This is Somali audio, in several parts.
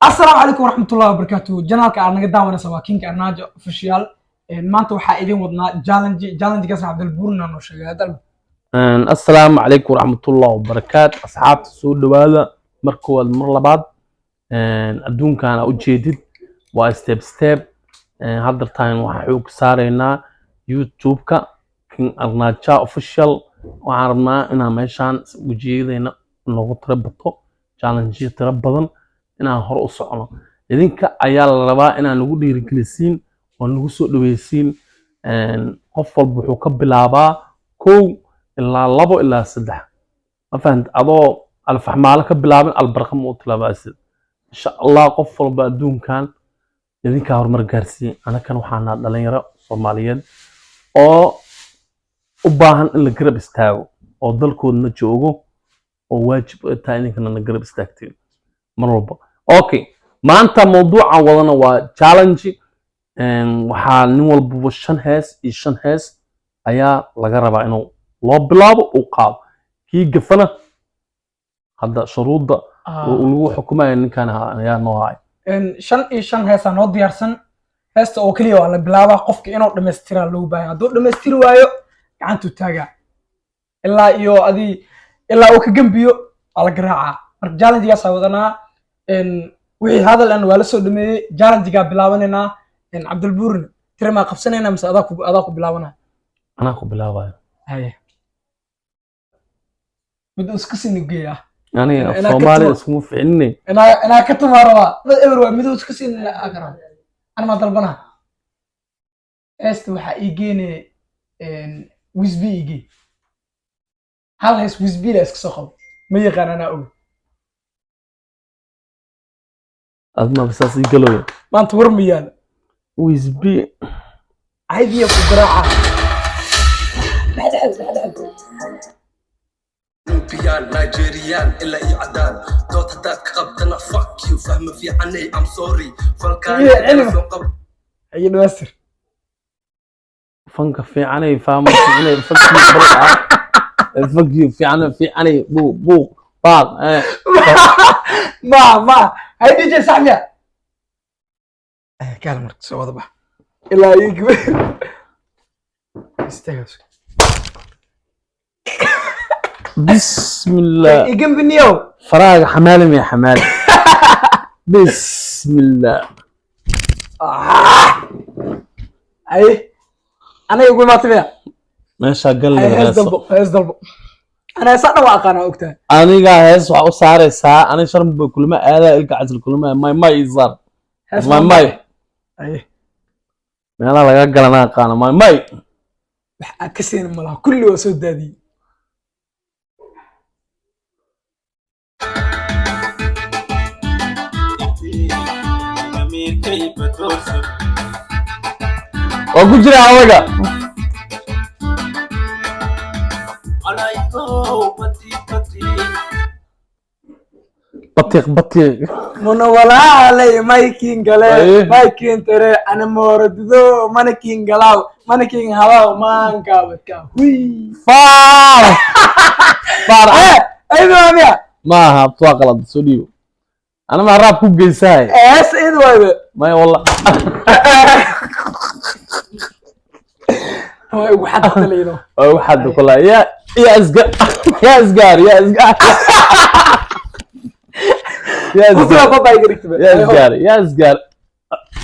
Asalaamu calaykum waraxmatullahi wabarakaatu. Channelka aad naga daawanaysa waa King Arnaajo Official. Maanta waxaa idin wadnaa challenge. Challengegaas Cabdilbuurna noo sheegay hadal. Assalaamu calaykum waraxmatullahi wabarakaat. Asxaabta, soo dhawaada mar koowaad, mar labaad. Adduunkan aa ujeedid waa step step. Haddartaan waxaan xoog saaraynaa YouTube-ka King Arnaaja Official. Waxaan rabnaa inaan meeshaan ujeedayna noogu tiro bato, challenge tiro badan, inaan hore u socono. Idinka ayaa la rabaa inaan nagu dhiirigelisiin oo nagu soo dhaweysiin. Qof walba wuxuu ka bilaabaa kow ilaa labo ilaa saddex, ma fahant? Adoo alfaxmaalo ka bilaabin, albarqama u tilaabaysid. Insha Allah qof walba adduunkan idinkaa horumar gaarsiiye. Anakan waxaa naha dhalinyaro Soomaaliyeed oo u baahan in la garab istaago oo dalkoodna joogo, oo waajib ay tahay idinkana na garab istaagteen mar walba. Okay, maanta mawduucan wadana waa challenge. Waxaa nin walbaba shan hees iyo shan hees ayaa laga rabaa inuu loo bilaabo, uu qaado. Kii gafana hadda shuruudda lagu xukumayo ninkan ayaa noo haay. Shan iyo shan heesaa noo diyaarsan. Heesta oo keliya waa la bilaabaa, qofka inuu dhamaystiraa loogu baahan. Hadduu dhamaystiri waayo, gacantuu taagaa ilaa iyo adii ilaa uu ka gembiyo, waa la garaacaa. Marka challengegaasaa wadanaa. Wixii hadal an waa la soo dhameeyey, challengegaa bilaabanaynaa. Cabdilbuurna tirimaa qabsanaynaa mise adaa ku bilaabanaya? Anaa ku bilaabayo. Haye, mid isku sii geeya. Aniga Inaa ka Soomaaliya iskuma ficnine. Inaa ka tumaa rabaa dad eber waa miduu isku siin karaa. Ana maa dalbanaa. Heesta waxaa ii geenaya Wisbi. Ii gee hal hees Wisbi la iska soo qabo, ma yaqaan, anaa og. Adma saas ii galooya. Maanta war ma yaala. Wisbi. Caydiya ku garaaca. Nubian, Nigerian ilaa iyo cadaan, dood haddaad ka qabtana, fuck you, fahma fiicanay, I'm sorry, falkaan. Iyo cilmi. Soo qab. Haye, dhamaystir. Fanka fiicanay, fahma fiicanay, fuck you bro, fuck you, fiican fiicanay, buuq buuq baaq. Ma hay DJ sax miya? Kaal marka soo wada bax ilaa iyo gabar istaaga. Bismillah. Igambiniyow. Faraaga xamaali miya? Xamaali, bismillah. Haye, aniga ugu imaatay miya? Meeshaa gal. Haye, hees heeso. Dalbo, hees dalbo. Ana heesaa dhan waa aqaanaa, ogtahay. Aniga hees waxaa u saaraysaa, ani Sharmba kulama aadaa, Ilka Casal kulama, may may isaar. Hees. May may. Haye. Meelaha laga galana aqaana, may may. Wax aad ka siinin malaha, kulli waa soo daadiyey. Waa ku jira adaga. Batiiq batiiq. Muna walaalay maykin gale. Haye. Maykin tere ana mooradido manakin galaaw manakin halaaw maankaabadka huy. Faar faar. Aydu waa miya? Maaha, waa qalad, soo dhiibo. Ana maa raab ku geysahay? Hees iyadu waaybe. Maya walla. Waa ugu xaddalayno. Oo waxaad kula ya isga ya isgaar ya isgaar ya Kusoo isgaar. babaa iga dhigtay. Ya isgaar ya isgaar,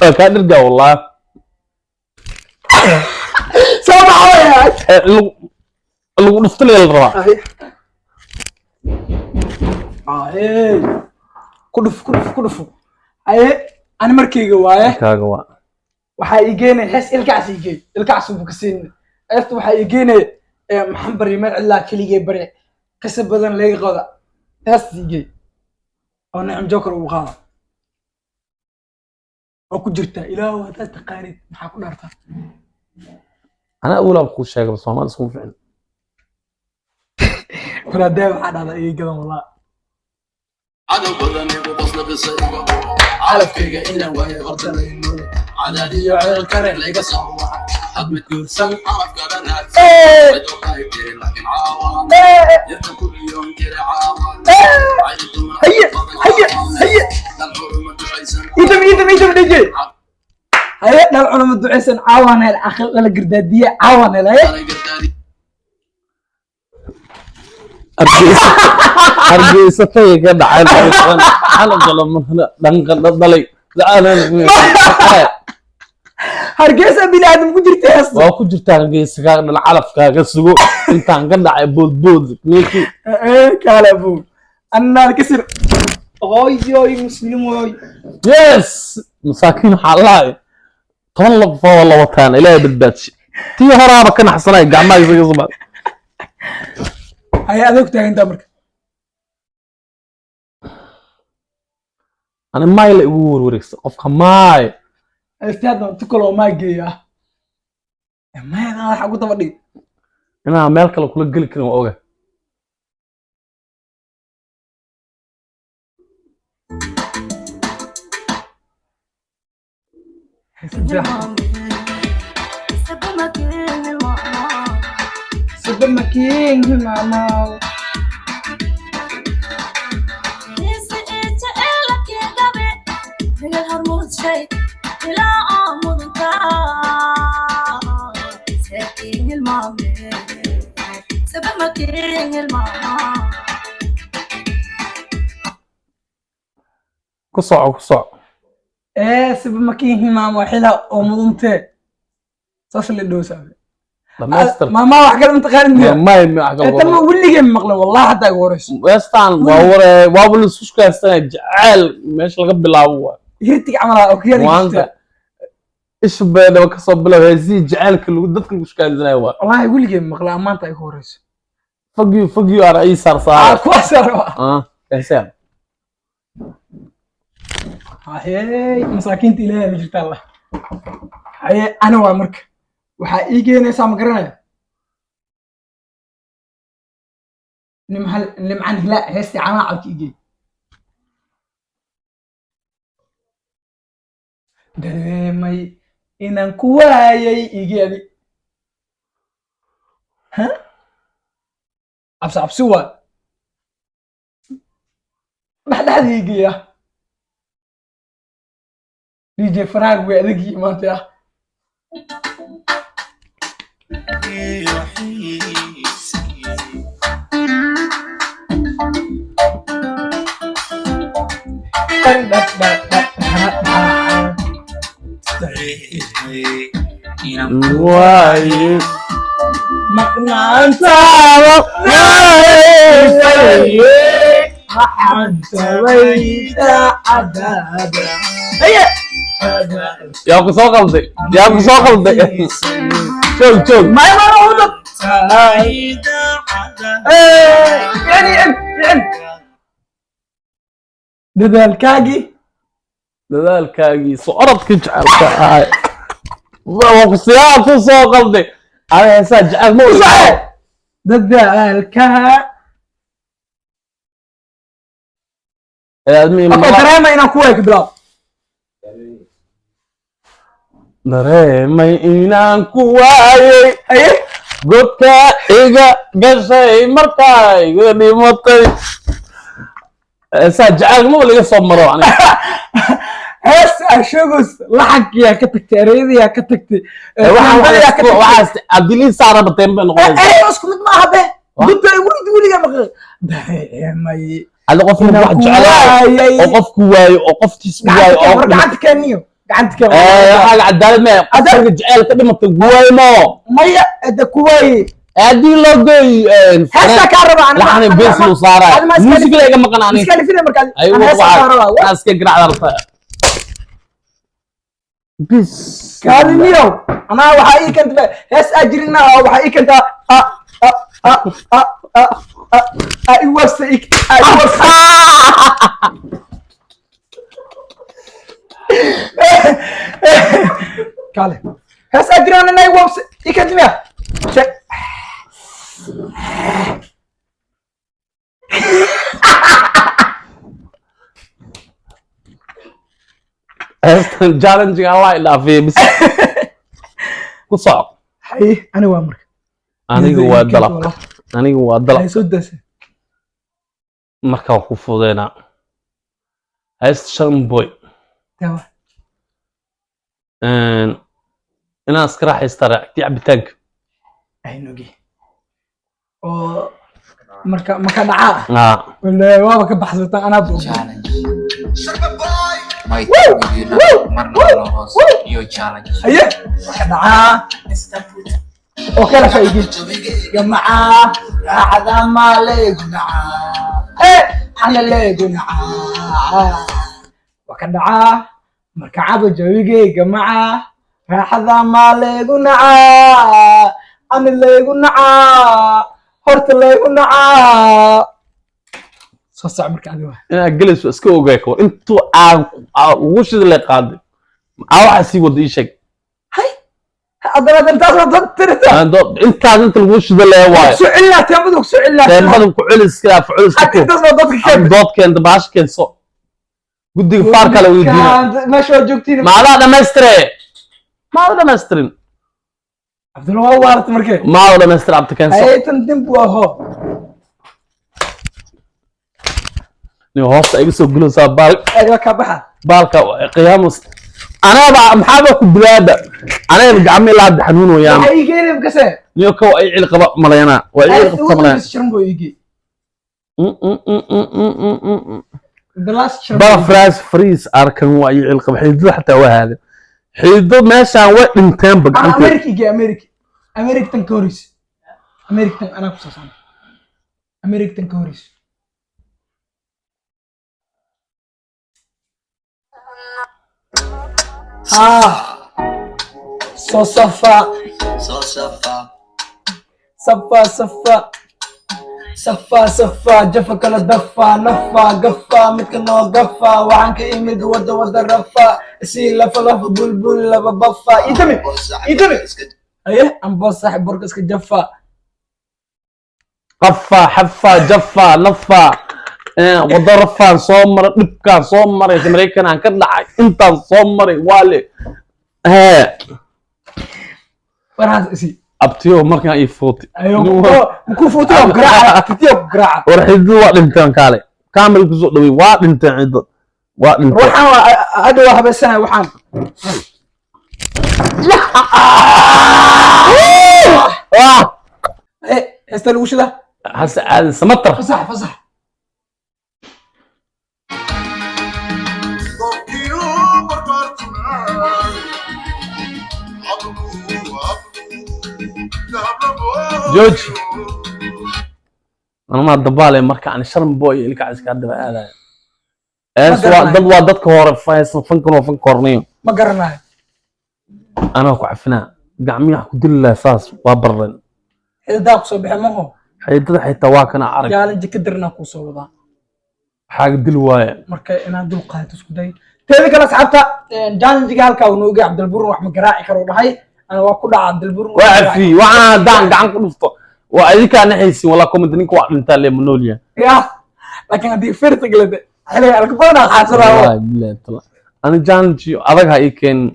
waa kaa dhirgaa wallah. Soo baxaya. Eh, lagu dhuftalaya la rabaa. Aye, ku dhuf, ku dhuf, ku dhuf. Aye, ani markayga waaye. Kaaga waa. Waxaa ii geenaya hees Ilkacas ii geey. Ilkacas buu ka siin. Heesta waxaa ii geenaya maxaan barya meel cidlaa keligee bare qisa badan laga qoda. Heestas ii geey oo Nicam Joker uu qaada oo ku jirta. Ilaahu haddaad taqaanid, maxaa ku dhaartaa? Anaa awlaab kuu sheegaba, Soomaali iskuma ficin. Walaadaa waxaa dhahdaa ii gadan walaa. Cadow badan igu qosla, qisa iga qoro, calafkayga inaan waayo horta laymoodo, cadaadiyo ceel kare layga soo waca, had mid guursan calafkada raadsan, cid u qaybtay laakiin caawan yarta kulliyoon jira caawan. Haye, haye, haye. Idam, idam, idam, DJ. Haye, dhal culamo duceysan caawaan hel, aqal dhala gardaadiye caawaan hel. Haye. Hargeysa, Hargeysatay ka dhacay xalaqala dhanqa dhalay. Hargeysa bini aadam ku jirta heesta? Waa ku jirtaa. Hargeysa kaaga dhal, calafkaaga sugo, intaan ka dhacay boodbood ninkii. Kaale abow, annaan kasir hooyoy muslimoy. Yes, masaakiin waxaa lahay 10 lafoo la wataan. Ilaahay badbaadshi, tii horaaba ka naxsanay gacmaha isaga sumaa. Haye, adeeg ku taagantaa marka. Ani maay la igu warwareegsa qofka maay. Heesta hadda tu kaloo maa geeya ah, mayadan waxa ugu daba dhig. Inaan meel kale kula geli karin waa oga. Sabamakiin hilmaamo. Ku soco, ku soco. Ee, sabamakiin hilmaamo xila oo muduntee saas la dhow saabe. Dhamaystir. Maamaa wax kale mataqaanin miya? Maay ma wax kale. Tan ma weligeen maqlin wallahi, hadda igu horeyso. Westan waa ware, waaba la isku haystanaya jacayl meesha laga bilaabo waa Hirtiga camal oo kiyaal. Maanta isha beedhaba kasoo bilow heesihii jacaylka lagu dadka lagu shukaansanayo waa. Wallahi weligeen maqlin, maanta igu horeyso. Fuck you, fuck you, ara ii saar saar. Kuwaas rabaa. Ah, heeseen. Haye, masaakiinta Ilaahay la jirta Allah. Haye, ana waa marka waxaa ii keenaysaa, ma garanaya, nimhal nimcan hilaa heestii camaa cabki igey. Dareemay inaan ku waayay igey adi. Ha, cabsi cabsi waa dhexdhexda igeya. DJ Faraag way adagii maanta ah. Waaye. Maqnaantaada waxaan tabayda cadaada. Haye. Yaa ku soo qalday, yaa ku soo qalday? Joog, joog. May mana udad yani yani dadaalkaagii. Dadaalkaagii soo orodka jecelka ahay waa ku siyaa ku soo qalday. Ana heesaa jecel ma Saxe. Dadaalkaa. Okay, dareema inaan ku waayo ka bilaab. Dareemay inaan ku waayay. Haye. Godka iga gashay markaa iga dhimatay. Heesaa jecelka maba laga soo maro aniga. Hees ashagoos laxankiyaa ka tagtay, ereyadiyaa ka tagtay, tambadiyaa ka tagtay. Waxaas abdilii saara bateen bay noqonaysaa. Erey isku mid ma aha be. Dudba weli weligaa maqlay dareemay Hadi qofku inaan wax ku jeclaa waayay. Oo qofku waayo oo qoftiis u waayo Gacanta keen oo war, gacanta keeniyo, gacanta keen. Waxaaga cadaalad maya. Qofka jecel ka dhimatay waayo mo. Maya, ada ku waayey. Haddii loo gooy. Heestaa kaa rabaa aniga. Laxan bees loo saaraya, music la iga maqan ani. Iska lifina markaa. Ay. Ana heestaa kaa rabaa. Waxaa iska garacda rabtaa bis. Kaaliniyow, anaa waxaa ii keenta hees aa jirina, waxaa ii keentaa a a a a a a a iwabsa i a iwabsa. Kaale, hees aa jirina anaa iwabsa ii keenta miya? Sheeg. Heestan challenge Allah idhaafiyey bis, ku soco. Haye, ani waa marka. Aniga waa dalab, aniga waa dalab. Hay, soo daasa. Marka waa ku fudeynaa heesta shan boy. Tawa. Inaan iska raaxaysta raacti cabitaanka. Aynugi oo marka maka dhacaa. Ah. Wallahi waaba ka baxsataa anaa bog. Challenge. My marna loo hoos iyo challenge. Haye, maka dhacaa oo kala faa'iidin gamacaa raacda maaleegu nacaa eh ana leegu nacaa waka dhacaa marka cabo jawigayga macaa raaxada maaleegu nacaa ani leegu nacaa horta leegu nacaa. Soo soc marka adiga waa. Inaad gelayso iska ogaay ka war intuu aan ugu shida lay qaaday aa waxaa sii wada ii sheeg. Haddana intaas waa dad tirita. Intaas inta lagu shida lee waayo. Soo celinaa teemadu, soo celinaa. Teemada ku celis iska dhaaf, celis Hadda ku intaas waa dadka ama keen. Dood keenta, baasha keenso, guddiga faar kale weydiina. Meesha waa joogtiin. Maadaa dhamaystire? Maada dhamaystirin. Cabdulla waa waarta markee. Maada dhamaystir, abta keenso. Hay, tan dembi waa hoo. Nin hoosta iga soo gulaysaa baal. Ay, waa kaa baxa. Baalka qiyaamus anaaba maxaaba ku bilaada anagaba gacmo ilaa hadda xanuunayaan. Waxaa ii geynaya makase. Niyo kow ay cil qaba malayanaa waa cil qabta malayan. Shiran buu ii geey. The last shiran. Barafraas fariis arkan waa ii cil qaba, xididada xataa waa haada xidido meeshaan way dhinteenba Ana gacanteeda. America ii geey, America. America tan ka horeysa. America tan anaa ku soo saarnay. America tan ka horeysa. Ah. Soo safa. Soo safa. Safa safa. Safa safa jafa kala dafa nafa gafa midka noo gafa waxaan ka imid wada wada rafa isii lafa lafa bulbul laba bafa idami idami aye ambo saaxib borka iska jafa. Qafa xafa jafa nafa waddo rafaan soo maray, dhibkaan soo maray, Maraykan aan ka dhacay, intaan soo maray waale hee. Warhaas isi. Abtiyo markaan ii footay. Ayo ku fuutay oo garaaca titiyo ku garaaca. War xididada waa dhinteen, kaale kaamil kusoo dhawey, waa dhinteen, cidda waa dhinteen. Waxaan waa hadda waa habeysanahay waxaan. Ah! Eh, heesta lagu shidaa. Hase aadan samatar. Fasax fasax. Jooji anumaa dabaale marka aan sharm boy iyo ilka iska daba aadaya. Ees Ma waa garanayo. Dad waa dadka hore faysan fankan waa fanka hornayo. Ma garanayo. Anaa ku cafinaa gacmihi wax ku dili lahaa saas waa barren. Xididaa kusoo bixi maho. Xididada xitaa waa kana arag. Jaalin jika dirnaa kuu soo wadaa. Waxaaga dili waaye. Marka inaad dul qaadato isku day. Teeda kale asxaabta, challengiga halkaa uu nooga Cabdilburin wax ma garaaci karo dhahay, ana waa ku dhaca Cabdilburin. Waa cafi waxaan haddaan gacan ku dhufto waa idinkaa naxaysin walaa comment ninka waa dhintaa lee ma nool yahay. Ya, laakiin haddii firta galada xiliga alka badanaa xaasanaayo. Wallaahi billahi taala ani challenge adag ha ii keenin.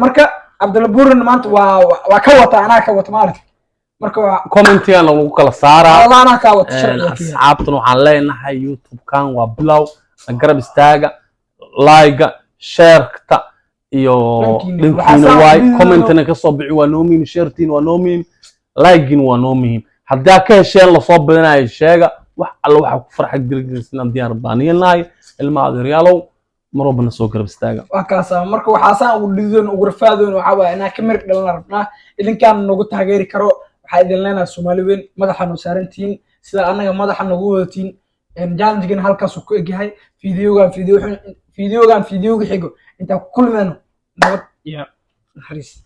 Marka Cabdilburin maanta waa ka wata, anaa ka wata maaragta marka waa Commentigan lagu kala saaraa. Wallah anaa kaa wata sharciga ka yahay. Asxaabtan waxaan leenahay YouTube-kan waa bilow, garab istaaga, like-ga, share-ta iyo Dhankiina. dhankiina. Waxaa waay video commentna ka soo bixi, waa noo muhiim, share-tiin waa noo muhiim, like-gin waa noo muhiim. Haddaa ka hesheen lasoo badinayo sheega wax alla waxaa ku farxa gelgelisnaan diyaar baaniyanahay. Ilma adeeryaalow, mar walbana soo garab istaaga. Waa kaasa marka waxaasaan ugu dhidoon ugu rafaadoon waxaa waaye inaan ka mir dhalana rabnaa, idinkaan nagu taageeri karo. Waxaa idin leenahay Soomaali weyn madaxa noo saarantihiin sida annaga madaxa nagu wadatiin. Challengegan halkaasuu ku egyahay. Videogan videogan videoga xigo intaan ku kulmeyno nabad iyo naxariis.